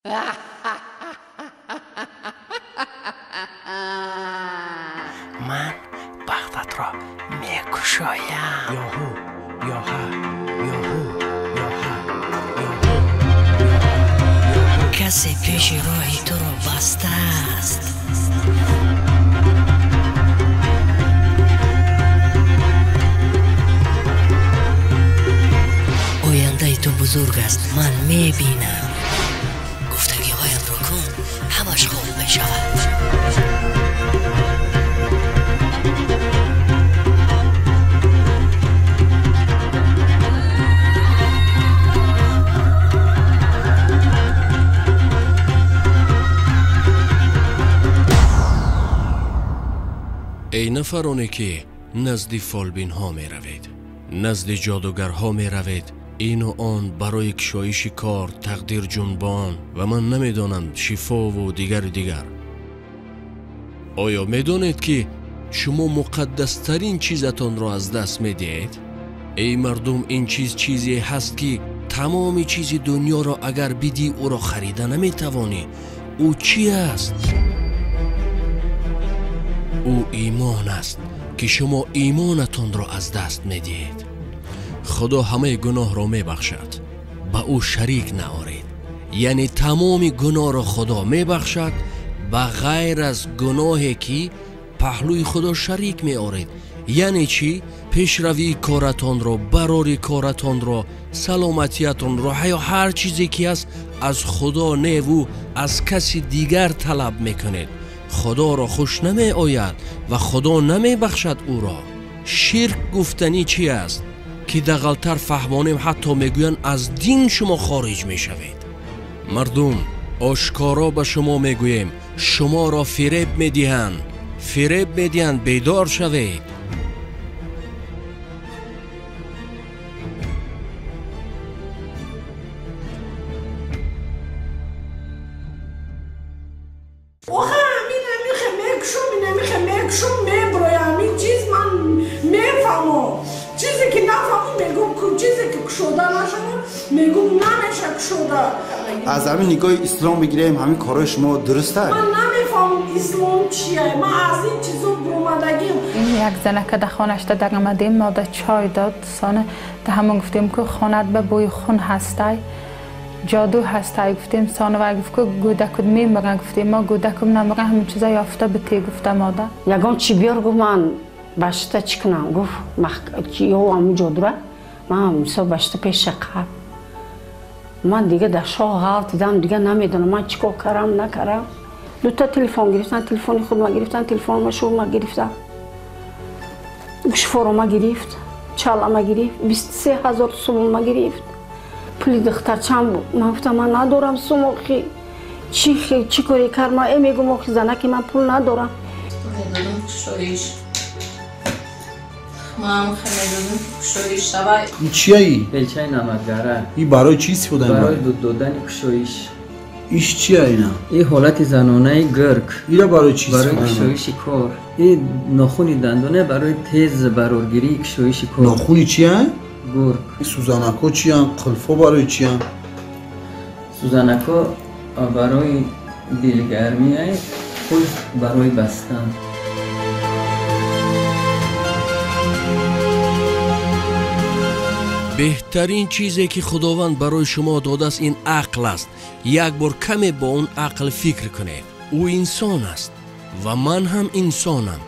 Ман бахтатро мекушоям. Ёҳу, ёҳа, ёҳу, ёҳа, ёҳу. Касе пеши роҳи туро бастааст. Ояндаи ту бузург аст, ман мебинам. Гуфтагиҳоямро кун, ҳамаш хуб мешавад. Эй нафароне ки назди фолбинҳо меравед, назди ҷодугарҳо меравед, ину он барои кушоиши кор, тақдир ҷунбон ва ман намедонам шифову дигару дигар. Оё медонед ки шумо муқаддастарин чизатонро аз даст медиҳед? Эй мардум, ин чиз чизе ҳаст ки тамоми чизи дунёро агар бидӣ, ӯро харида наметавонӣ. Ӯ чӣ аст? Ӯ имон аст ки шумо имонатонро аз даст медиҳед. Худо ҳамаи гуноҳро мебахшад, ба ӯ шарик наоред. Яъне тамоми гуноҳро Худо мебахшад, ба ғайр аз гуноҳе ки паҳлӯи Худо шарик меоред. Яъне чӣ? Пешравии коратонро, барори коратонро, саломатиятонро, ё ҳар чизе ки аст аз Худо неву аз каси дигар талаб мекунед. Худоро хуш намеояд ва Худо намебахшад ӯро. Ширк гуфтанӣ чӣ аст? Ки дағалтар фаҳмонем, ҳатто мегӯянд аз дин шумо хориҷ мешавед. Мардум, ошкоро ба шумо мегӯем, шуморо фиреб медиҳанд, фиреб медиҳанд, бедор шавед. Аз ҳамин нигоҳи ислом бигирем, ҳамин корҳои шумо дуруст аст? Ман намефаҳмам ислом чие. Ман аз ин чизо буромадагим. Як занака дар хонашда даромадем, мода чой дод. Сона да ҳамон гуфтем ки хонат ба бӯи хун ҳастай, ҷоду ҳастай гуфтем. Сона вай гуфт ки гӯдакут мемиран гуфтем. Мо гӯдакум намиран, ҳамин чиза ёфта бите гуфта мода. Ягон чӣ биёр гуфт, ман башта чӣ кунам гуфт, ё ҳамун ҷодура ман мисол башта пеша қаб. Ман дига дар шоҳ ғалт дидам, дига намедонам ман чӣ кор карам накарам. Дута телефон гирифтан, телефони худма гирифтан, телефонма шума гирифтан, гӯшфорома гирифт, чалама гирифт, 23 000 сумма гирифт. Пули духтарчам буд. Ман гуфтам ман надорам сум, охи чӣ коре карма? Э мегум охи занаки ман пул надорам. Ин чияи? Белчаи намадгара. Ин барои чӣ истифода мебарад? Барои дуд додани кушоиш. Иш чия ина? Ин ҳолати занонаи гирг. Ира барои чӣ истифода мебарад? Барои кушоиши кор. Ин нохуни дандона барои тез бароргирии кушоиши кор. Нохуни чия? Гург. Ин сӯзанакҳо чиянд? Қулфҳо барои чиянд? Сӯзанакҳо барои дилгармӣ, қулф барои бастан. Беҳтарин чизе ки Худованд барои шумо додааст ин ақл аст. Як бор каме бо он ақл фикр кунед. Ӯ инсон аст ва ман ҳам инсонам.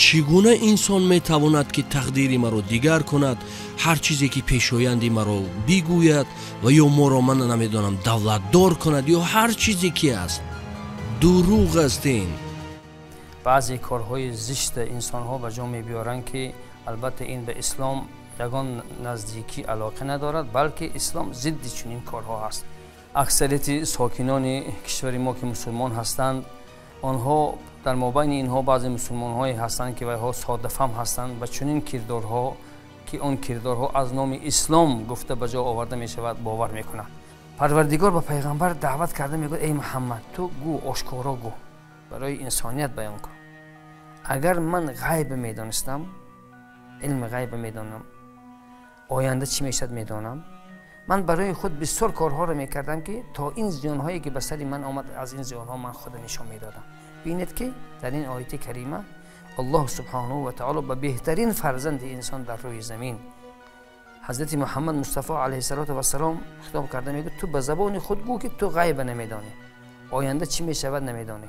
Чӣ гуна инсон метавонад ки тақдири маро дигар кунад, ҳар чизе ки пешоянди маро бигӯяд ва ё моро ман намедонам давлатдор кунад ё ҳар чизе ки аст? Дурӯғ аст ин. Баъзе корҳои зишта инсонҳо ба ҷо мебиёранд ки албатта ин ба ислом ягон наздикӣ алоқа надорад, балки ислом зидди чунин корҳо ҳаст. Аксарияти сокинони кишвари мо ки мусулмон ҳастанд, онҳо дар мобайни инҳо баъзе мусулмонҳое ҳастанд ки вайҳо содафаҳм ҳастанд ва чунин кирдорҳо ки он кирдорҳо аз номи ислом гуфта ба ҷо оварда мешавад бовар мекунанд. Парвардигор ба пайғамбар даъват карда мегӯяд: эй Муҳаммад, ту гӯ, ошкоро гӯ, барои инсоният баён кун. Агар ман ғайб медонистам, илми ғайб медонам, оянда чӣ мешавад медонам, Ман барои худ бисёр корҳоро мекардам, ки то ин зиёнҳое ки ба сари ман омад, аз ин зиёнҳо ман худро нишон медодам. Бинед ки дар ин ояти карима Аллоҳ субҳонаҳу ва таъоло ба беҳтарин фарзанди инсон дар рӯи замин ҳазрати Муҳаммад Мустафо алайҳиссалоту вассалом хитоб карда мегӯяд: ту ба забони худ гӯ ки ту ғайба намедонӣ, оянда чӣ мешавад намедонӣ.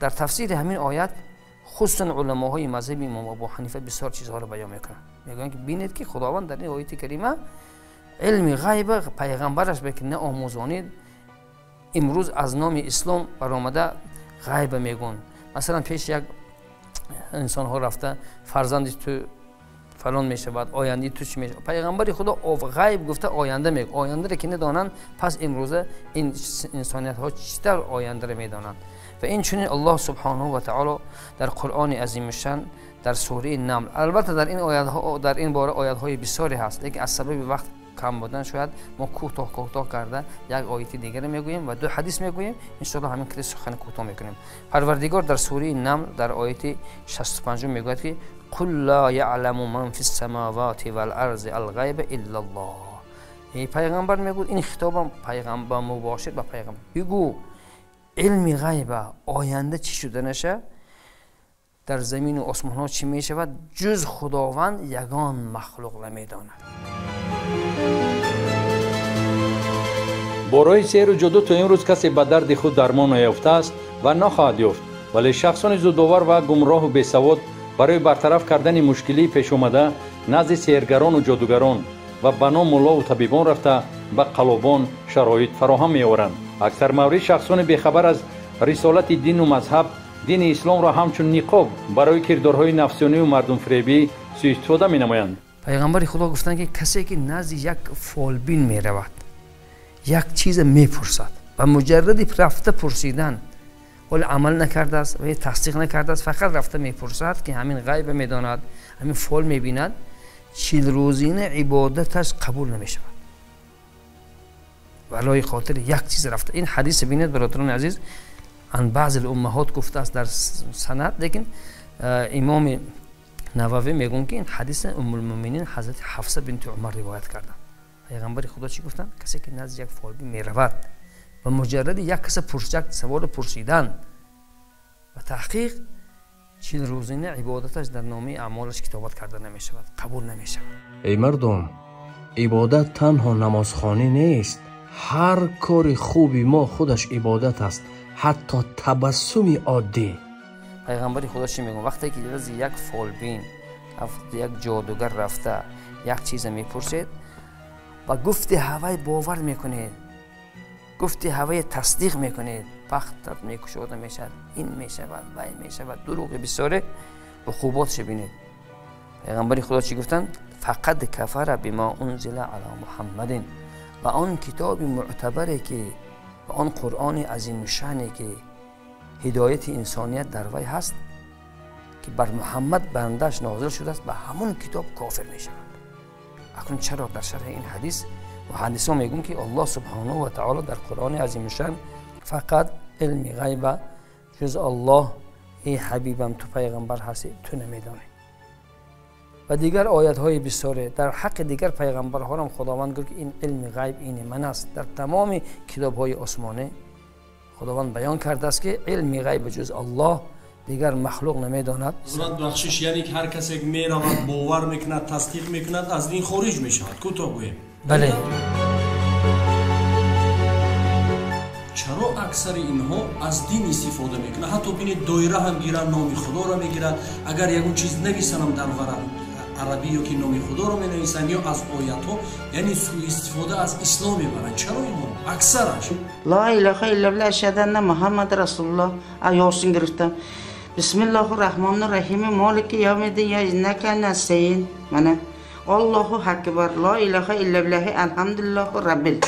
Дар тафсири ҳамин оят хусусан уламоҳои мазҳаби имом Абу Ҳанифа бисёр чизҳоро баён мекунанд. Мегӯянд ки бинед ки Худованд дар ин ояти карима илми ғайба пайғамбараш ба ки наомӯзонид, имрӯз аз номи ислом баромада ғайба мегӯянд. Масалан, пеш як инсонҳо рафта фарзанди ту фалон мешавад, ояндаи ту чӣ мешавад. Пайғамбари Худо ғайб гуфта оянда мегӯяд. Ояндаро ки надонанд, пас имрӯза ин инсониятҳо чӣ тавр ояндаро медонанд? Ва инчунин Аллоҳ субҳонаҳу ва таъоло дар Қуръони азимушшан дар сураи Намл, албатта дар ин оятҳо, дар ин бора оятҳои бисёре ҳаст, лекин аз сабаби вақт кам будан шояд мо кӯтоҳ кӯтоҳ карда як ояти дигаре мегӯем ва ду ҳадис мегӯем. Иншоаллоҳ ҳамин кири сухани кӯтоҳ мекунем. Парвардигор дар сураи Намл дар ояти 65 мегӯяд ки қул ла яъламу ман фи ссамавати вал арзи алғайба иллаллоҳ. Эй пайғамбар, мегӯяд, ин хитобам пайғамбар мубошир ба пайғамбар, бигӯ илми ғайба, оянда чӣ шуданаша, дар замину осмонҳо чӣ мешавад, ҷуз Худованд ягон махлуқ намедонад. Бо роҳи сеҳру ҷоду то имрӯз касе ба дарди худ дармон наёфтааст ва нахоҳад ёфт, вале шахсони зудбовар ва гумроҳу бесавод барои бартараф кардани мушкилии пешомада назди сеҳргарону ҷодугарон ва ба ном муллову табибон рафта ба қалобон шароит фароҳам меоранд. Аксар маврид шахсони бехабар аз рисолати дину мазҳаб дини исломро ҳамчун ниқоб барои кирдорҳои нафсонию мардумфиребӣ суистифода менамоянд. Пайғамбари Худо гуфтанд ки касе ки назди як фолбин меравад, як чиза мепурсад, ба муҷарради рафта пурсидан, ҳоло амал накардааст ва тасдиқ накардааст, фақат рафта мепурсад ки ҳамин ғайба медонад, ҳамин фол мебинад, 40 рӯзина ибодаташ қабул намешавад. Валои хотири як чиз рафта. Ин ҳадис бинед, бародарони азиз, ан баъзе уммаҳот гуфтааст дар санад, лекин имоми Нававӣ мегӯянд ки ин ҳадиса Уммулмӯъминин ҳазрати Ҳафса бинти Умар ривоят карданд. Пайғамбари Худо чӣ гуфтанд? Касе ки назди як фолбин меравад ба муҷарради як каса як саволе пурсидан ва таҳқиқ, 40 рӯзина ибодаташ дар номаи аъмолаш китобат карда намешавад, қабул намешавад. Эй мардум, ибодат танҳо намозхонӣ нест. Ҳар кори хуби мо худаш ибодат аст, ҳатто табассуми оддӣ. Пайғамбари Худо чӣ мегӯяд? Вақте ки назди як фолбин, як ҷодугар рафта як чиза мепурсед ва гуфти ҳавай бовар мекунед, гуфти ҳавай тасдиқ мекунед, бахтат мекушода мешавад, ин мешавад, вай мешавад, дурӯғи бисёре уқуботшо бинед. Пайғамбари Худо чӣ гуфтанд? Фақад кафара бима унзила ала Муҳаммадин. Ва он китоби муътабаре ки, ва он Қуръони азимушшане ки ҳидояти инсоният дар вай ҳаст, ки бар Муҳаммад бандаш нозил шудааст, ба ҳамон китоб кофир мешавад. Акнун чаро дар шарҳи ин ҳадис муҳаддисон мегӯянд ки Аллоҳ субҳонаҳу ва таъоло дар Қуръони азимушшан фақат илми ғайба ҷуз Аллоҳ, эй ҳабибам, ту пайғамбар ҳастӣ, ту намедонӣ. Ва дигар оятҳои бисёре дар ҳаққи дигар пайғамбарҳоам Худованд гуфт ки ин илми ғайб ини ман аст. Дар тамоми китобҳои осмонӣ Худованд баён кардааст ки илми ғайб ҷуз Аллоҳ дигар махлуқ намедонад. Ҳазрат бахшиш, яъне ки ҳар касе ки меравад, бовар мекунад, тасдиқ мекунад, аз дин хориҷ мешавад. Кӯтоҳ гӯем. Бале. Чаро аксари инҳо аз дин истифода мекунанд? Ҳатто бинед, доира ҳам гиранд, номи Худоро мегиранд. Агар ягон чиз нависанам дар варақ арабӣ ё ки номи Худоро менависанд ё аз оятҳо, яъне суистифода аз ислом мебаранд. Чаро инҳо аксараш? Ла илаҳа иллаллоҳ, ашҳаду анна Муҳаммад расулуллоҳ. Ёсин гирифтам. Бисмиллоҳи раҳмони раҳим, молики явмиддин, я иннака настаин. Мана Аллоҳу акбар, ла илаҳа иллаллоҳ, алҳамдулиллоҳи раббил.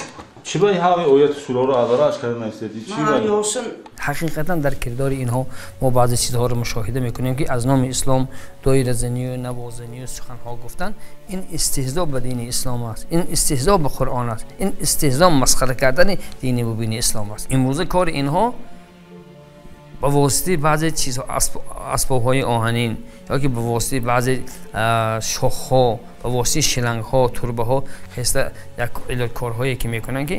Чӣ ба ҳамаи ояту сураро адараш карда нависед? Чӣ ба ёсин? Ҳақиқатан дар кирдори инҳо мо баъзе чизҳоро мушоҳида мекунем ки аз номи ислом доиразанию навозанию суханҳо гуфтан, ин истиҳзо ба дини ислом аст, ин истиҳзо ба Қуръон аст, ин истиҳзо масхара кардани дини мубини ислом аст. Имрӯза кори инҳо Ба воситаи баъзе чизҳо, асбобҳои оҳанин ё ки ба воситаи баъзе шохҳо, ба воситаи шилангҳо, турбаҳо хеста як корҳое ки мекунанд, ки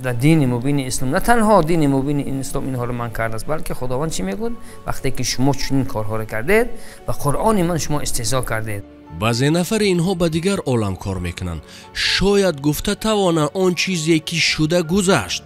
дар дини мубини ислом на танҳо дини мубини ислом инҳоро манъ кардааст, балки Худованд чӣ мегӯяд? Вақте ки шумо чунин корҳоро кардед, ба Қуръони ман шумо истеҳзо кардед. Баъзе нафар инҳо ба дигар олам кор мекунанд. Шояд гуфта тавонанд он чизе ки шуда гузашт.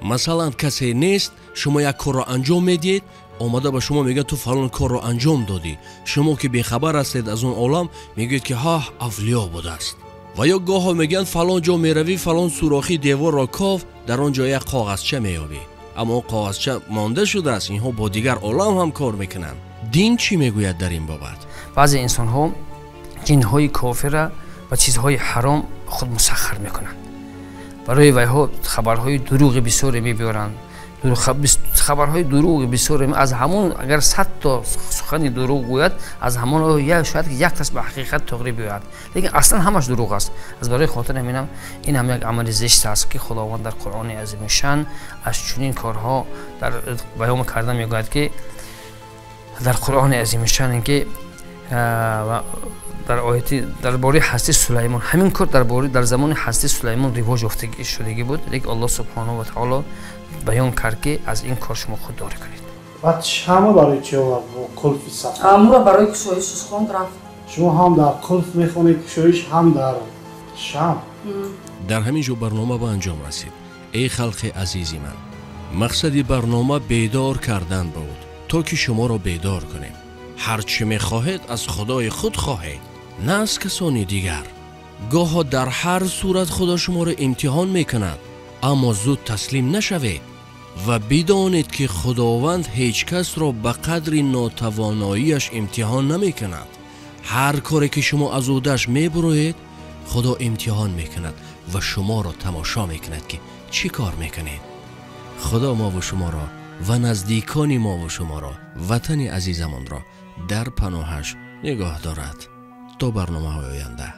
Масалан, касе нест, шумо як корро анҷом медиҳед, омада ба шумо мегӯяд ту фалон корро анҷом додӣ. Шумо ки бехабар ҳастед аз он олам, мегӯед ки ҳа, авлиё будааст. Ва ё гоҳо мегӯянд фалон ҷо меравӣ, фалон сӯрохи деворро ков, дар он ҷо як коғазча меёбӣ. Аммо он коғазча монда шудааст. Инҳо бо дигар олам ҳам кор мекунанд. Дин чӣ мегӯяд дар ин бобат? Баъзе инсонҳо ҷинҳои кофира ба чизҳои ҳаром худ мусаххар мекунанд. Барои вайҳо хабарҳои дурӯғи бисёре мебиёранд. Хабарҳои дурӯғи бисёре, аз ҳамон агар 100 то сухани дурӯғ гӯяд, аз ҳамон шояд як кас ба ҳақиқат тоғрӣ биёяд, лекин аслан ҳамаш дурӯғ аст. Аз барои хотир ҳаминам ин ҳам як амали зишт аст, ки Худованд дар Қуръони азимушшан аз чунин корҳо дар баён карда мегӯяд, ки дар Қуръони азимушшан ки дар ояти дар бораи ҳазрати Сулаймон, ҳамин кор дар бораи дар замони ҳазрати Сулаймон ривоҷ ёфташудагӣ буд, лекин Аллоҳ субҳонаҳу ва таъоло баён кард, ки аз ин кор шумо худдорӣ кунед. Баъд шама барои чӣ овард бо қулфи саф? Амура барои кушоиш хонд рафт. Шумо ҳам дар қулф мехонед кушоиш, ҳам дар шам. Дар ҳамин ҷо барнома ба анҷом расид. Эй халқи азизи ман, мақсади барнома бедор кардан буд, то ки шуморо бедор кунем. Ҳар чӣ мехоҳед аз Худои худ хоҳед, на аз касони дигар. Гоҳо дар ҳар сурат Худо шуморо имтиҳон мекунад, аммо зуд таслим нашавед ва бидонед, ки Худованд ҳеҷ касро ба қадри нотавоноияш имтиҳон намекунад. Ҳар коре ки шумо аз ӯдаш мебуроед, Худо имтиҳон мекунад ва шуморо тамошо мекунад, ки чӣ кор мекунед. Худо мову шуморо ва наздикони мову шуморо, ватани азизамонро дар паноҳаш нигоҳ дорад. То барномаҳои оянда.